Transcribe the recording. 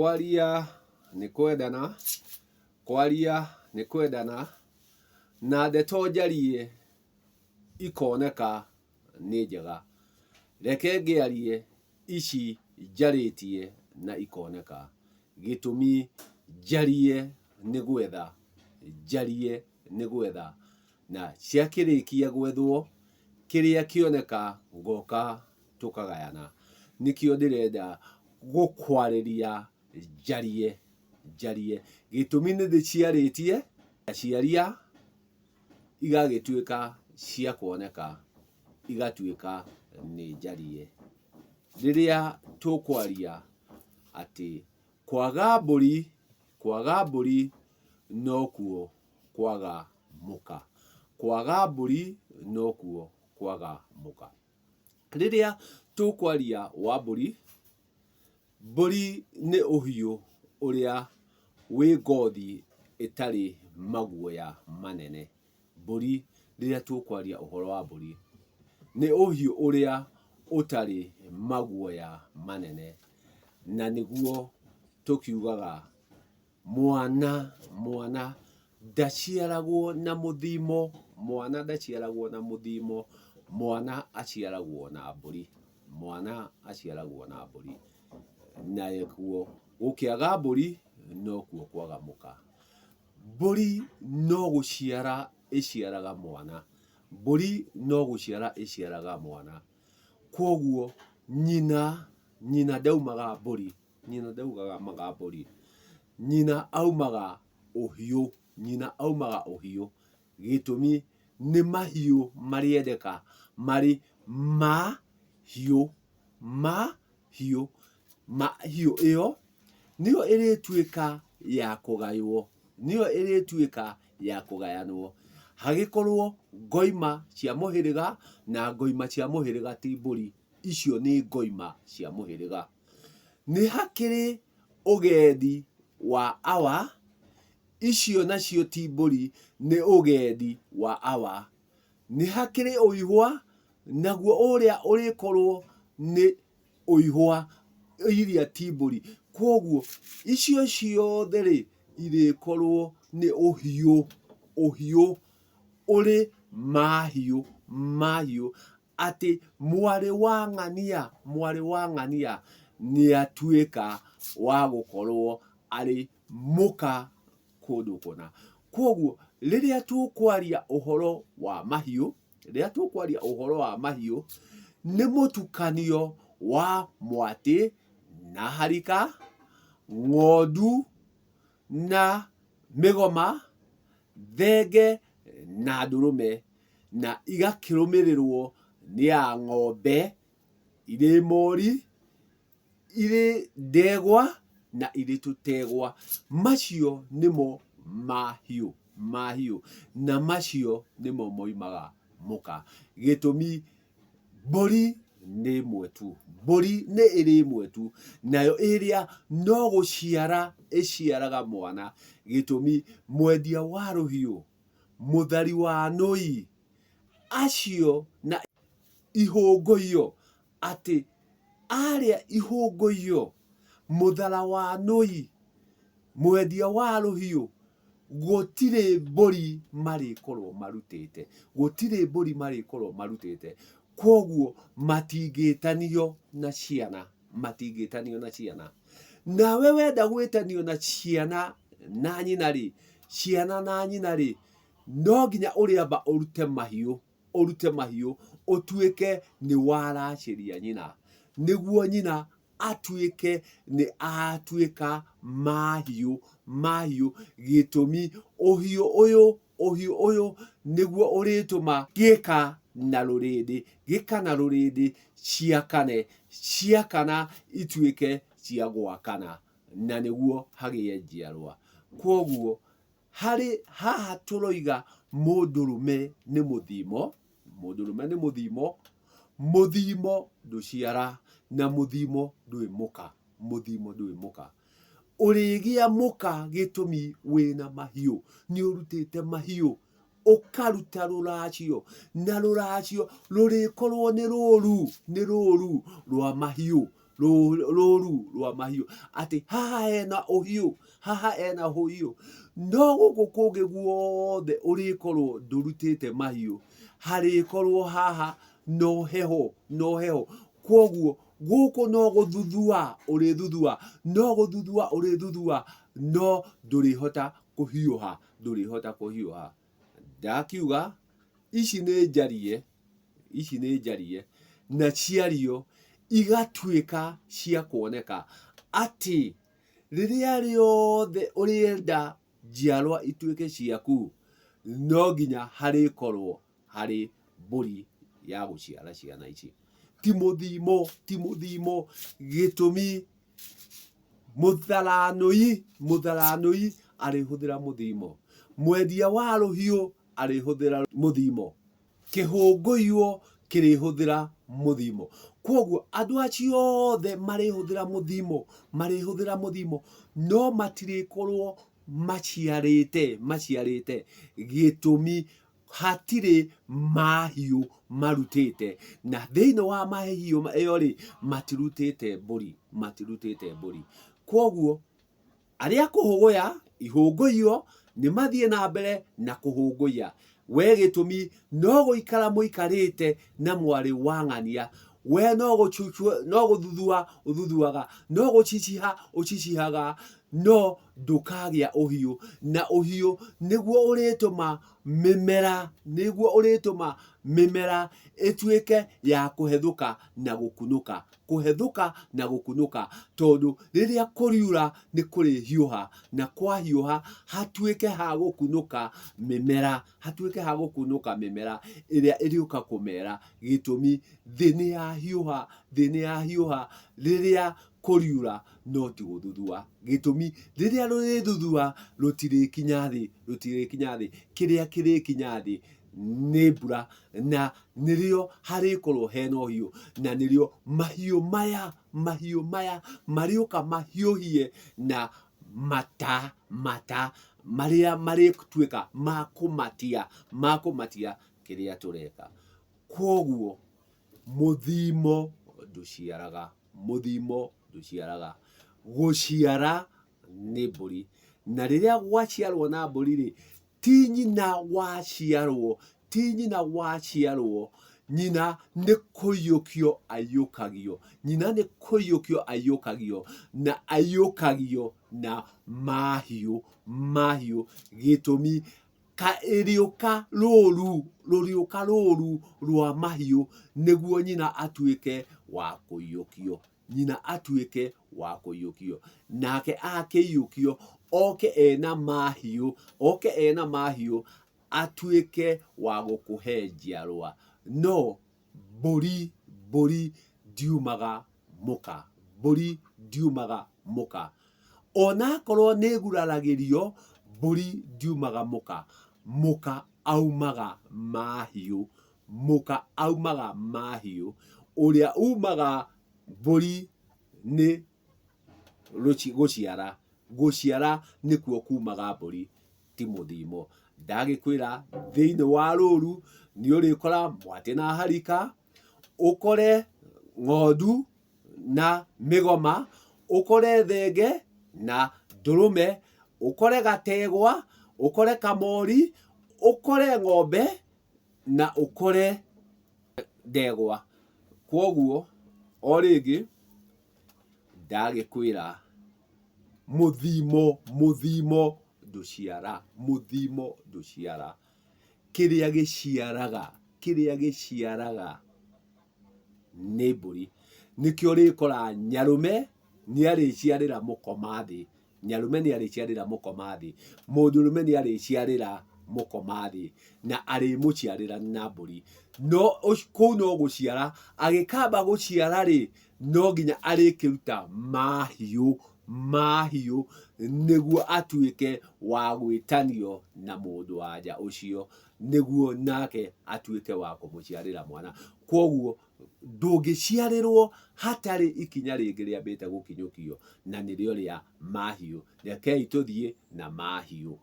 Kwaria nĩ kwendana, kwaria nĩ kwendana, na ndeto njarie ikoneka nĩ njega. Reke ngĩarie ici njarĩtie na ikoneka. Gĩtũmi njarie nĩ gwetha, njarie nĩ gwetha, na ciakĩrĩkia gwethwo, kĩrĩa kĩoneka ngoka tũkagayana. Nĩkĩo ndĩrenda gũkwarĩria njarie, njarie. Gĩtũmi nĩ ndĩciarĩtie, ngaciaria igagĩtuĩka cia kuoneka, igatuĩka nĩ njarie. Rĩrĩa tũkwaria atĩ kwaga mbũri, kwaga mbũri nokuo kwaga mũka. Kwaga mbũri nokuo kwaga mũka. Rĩrĩa tũkwaria wa mbũri, mbũri nĩ ũhiũ ũrĩa wĩ ngothi ĩtarĩ maguoya manene. Mbũri, rĩrĩa tũkwaria ũhoro wa mbũri, nĩ ũhiũ ũrĩa ũtarĩ maguoya manene, na nĩguo tũkiugaga Mwana, mwana ndaciaragwo na mũthimo, mwana ndaciaragwo na mũthimo, mwana aciaragwo na mbũri, mwana aciaragwo na mbũri. Nakuo gũkĩaga mbũri nokuo kwaga mũka. Mbũri no gũciara ĩciaraga mwana, mbũri no gũciara ĩciaraga mwana. Kwoguo nyina, nyina ndaumaga mbũri. Nyina ndaumaga mbũri, nyina aumaga ũhiũ, nyina aumaga ũhiũ. Gĩtũmi nĩ mahiũ marĩendeka marĩ mahiũ, mahiũ, mahiũ ĩyo nĩyo ĩrĩtuĩka ya kũgaywo, nĩyo ĩrĩtuĩka ya kũgayanwo. Hagĩkorwo ngoima cia mũhĩrĩga na ngoima cia mũhĩrĩga ti mbũri, icio nĩ ngoima cia mũhĩrĩga. Nĩ hakĩrĩ ũgendi wa awa, icio nacio ti mbũri nĩ ũgendi wa awa. Nĩ hakĩrĩ ũihwa, naguo ũrĩa ũrĩkorwo nĩ ũihwa iria ti mbũri. Kwoguo icio ciothe rĩ, irĩkorwo nĩ ũhiũ, ũhiũ ũrĩ mahiũ, mahiũ. Atĩ mwarĩ wa ng'ania, mwarĩ wa ng'ania nĩatuĩka wa gũkorwo arĩ mũka kũndũ kũna. Kwoguo rĩrĩa tũkwaria ũhoro wa mahiũ, rĩrĩa tũkwaria ũhoro wa mahiũ, nĩ mũtukanio wa mwatĩ na harika, ng'ondu na mĩgoma, thenge na ndũrũme, na igakĩrũmĩrĩrwo nĩ ya ng'ombe, irĩ mori, irĩ ndegwa na irĩ tũtegwa. Macio nĩmo mahiũ, mahiũ, na macio nĩmo moimaga mũka. Gĩtũmi mbũri nĩ ĩmwe tu, mbũri nĩ ĩrĩ ĩmwe tu, nayo ĩrĩa no gũciara ĩciaraga mwana. Gĩtũmi mwendia wa rũhiũ, mũthari wa nũi, acio na ihũngũiyo, atĩ arĩa ihũngũiyo, mũthara wa nũi, mwendia wa rũhiũ, gũtirĩ mbũri marĩkorwo marutĩte, gũtirĩ mbũri marĩkorwo marutĩte, kwoguo matingĩtanio na ciana, matingĩtanio na ciana. Nawe wenda gwĩtanio na ciana na nyina rĩ, ciana na nyina rĩ, no nginya ũrĩamba ũrute mahiũ, ũrute mahiũ ũtuĩke nĩ waracĩria nyina, nĩguo nyina atuĩke nĩ atuĩka mahiũ, mahiũ, gĩtũmi ũhiũ ũyũ, ũhiũ ũyũ nĩguo ũrĩtũma gĩka na rũrĩndĩ, gĩka na rũrĩndĩ ciakane, ciakana ituĩke cia gwakana, na nĩguo hagĩe njiarwa. Kwoguo harĩ haha tũroiga mũndũrũme nĩ mũthimo, mũndũrũme nĩ mũthimo, mũthimo ndũciara na mũthimo ndũrĩ mũka, mũthimo ndũrĩ mũka. Ũrĩgĩa mũka gĩtũmi wĩna mahiũ, nĩ ũrutĩte mahiũ, ũkaruta rũracio, na rũracio rũrĩkorwo nĩ rũru, nĩ rũru rwa mahiũ. Rũru rwa mahiũ atĩ haha hena ũhiũ, haha hena ũhiũ. No gũkũ kũngĩ guothe ũrĩkorwo ndũrutĩte mahiũ, harĩkorwo haha no heho, no heho. Kwoguo gũkũ no gũthuthua ũrĩthuthua, no gũthuthua ũrĩthuthua, no ndũrĩhota kũhiũha, ndũrĩhota kũhiũha. Ndakiuga ici nĩ njarie, ici nĩ njarie, na ciario igatuĩka cia kuoneka atĩ rĩrĩa rĩothe ũrĩenda njiarwa ituĩke ciaku, no nginya harĩkorwo harĩ mbũri ya gũciara ciana ici. Ti mũthimo, ti mũthimo, gĩtũmi Mũtharanũi, mũtharanũi arĩhũthĩra mũthimo. Mwendia wa rũhiũ arĩhũthĩra mũthimo. Kĩhũngũywo kĩrĩhũthĩra mũthimo. Kwoguo andũ acio othe marĩhũthĩra mũthimo, marĩhũthĩra mũthimo, no matirĩkorwo maciarĩte, maciarĩte. Gĩtũmi hatirĩ mahiũ marutĩte, na thĩinĩ wa mahiũ ĩyo rĩ, matirutĩte mbũri, matirutĩte mbũri. Kwoguo arĩa kũhũgũya ihũngũyio nĩ mathiĩ na mbere na kũhũngũiya. We gĩtũmi no gũikara mũikarĩte na mwarĩ wa ng'ania, we no no gũthuthua ũthuthuaga, no gũciciha ũcicihaga, no ndũkagĩa ũhiũ, na ũhiũ nĩguo ũrĩtũma mĩmera, nĩguo ũrĩtũma mĩmera ĩtuĩke ya kũhethũka na gũkunũka, kũhethũka na gũkunũka, tondũ rĩrĩa kũriura nĩ kũrĩhiũha, na kwahiũha hatuĩke ha gũkunũka mĩmera, hatuĩke ha gũkunũka mĩmera ĩrĩa ĩrĩũka kũmera, gĩtũmi thĩ nĩ yahiũha, thĩ nĩ yahiũha rĩrĩa kũriura no ti gũthuthua. Gĩtũmi, rĩrĩa rũrĩthuthua rũtirĩkinya thĩ, rũtirĩkinya thĩ. Kĩrĩa kĩrĩkinya thĩ nĩ mbura, na nĩrĩo harĩkorwo hena ũhiũ, na nĩrĩo mahiũ maya, mahiũ maya marĩũka mahiũhie na mata, mata marĩa marĩtuĩka ma kũmatia, ma kũmatia kĩrĩa tũreka. Kwoguo mũthimo ndũciaraga. Mũthimo ndũciaraga. Gũciara nĩ mbũri. Na rĩrĩa gwaciarwo na mbũri-rĩ, ti nyina waciarwo, ti nyina waciarwo, nyina nĩ kũiyũkio aiyũkagio. Nyina nĩ kũiyũkio aiyũkagio, na aiyũkagio na mahiũ, mahiũ. Gĩtũmi Ka ĩrĩũka rũũru, rũrĩũka rũũru rwa mahiũ nĩguo nyina atuĩke wa kũiyũkio. Nyina atuĩke wa kũiyũkio. Nake akĩiyũkio, oke ena mahiũ, oke ena mahiũ atuĩke wa gũkũhe njiarwa. No mbũri, mbũri ndiumaga mũka, mbũri ndiumaga mũka. Onakorwo nĩ ĩguraragĩrio, mbũri ndiumaga mũka. Mũka aumaga mahiũ, mũka aumaga mahiũ. Ũrĩa umaga mbũri nĩ gũciara, gũciara nĩkuo kumaga mbũri ti mũthimo. Ndagĩkwĩra thĩinĩ wa rũru nĩ ũrĩkora mwatĩ na harika, ũkore ng'ondu na mĩgoma, ũkore thenge na ndũrũme, ũkore gategwa, ũkore kamori, ũkore ng'ombe na ũkore ndegwa. Kwoguo o rĩngĩ ndagĩkwĩra mũthimo, mũthimo ndũciara, mũthimo ndũciara. Kĩrĩa gĩciaraga, kĩrĩa gĩciaraga nĩ mbũri. Nĩkĩo ũrĩkora nyarũme nĩ arĩciarĩra mũkoma thĩ, nyarũme nĩ arĩciarĩra mũkoma thĩ, mũndũrũme nĩ arĩciarĩra mũkoma thĩ, na arĩmũciarĩra na mbũri. No kũu no gũciara, agĩkamba gũciara rĩ, no nginya arĩkĩruta mahiũ, mahiũ nĩguo atuĩke wa gwĩtanio na mũndũ wa nja ũcio, nĩguo nake atuĩke wa kũmũciarĩra mwana. Kwoguo ndũngĩciarĩrwo hatarĩ ikinya rĩngĩ rĩambĩte gũkinyũkio, na nĩrĩo rĩa mahiũ. Rekei tũthiĩ na mahiũ.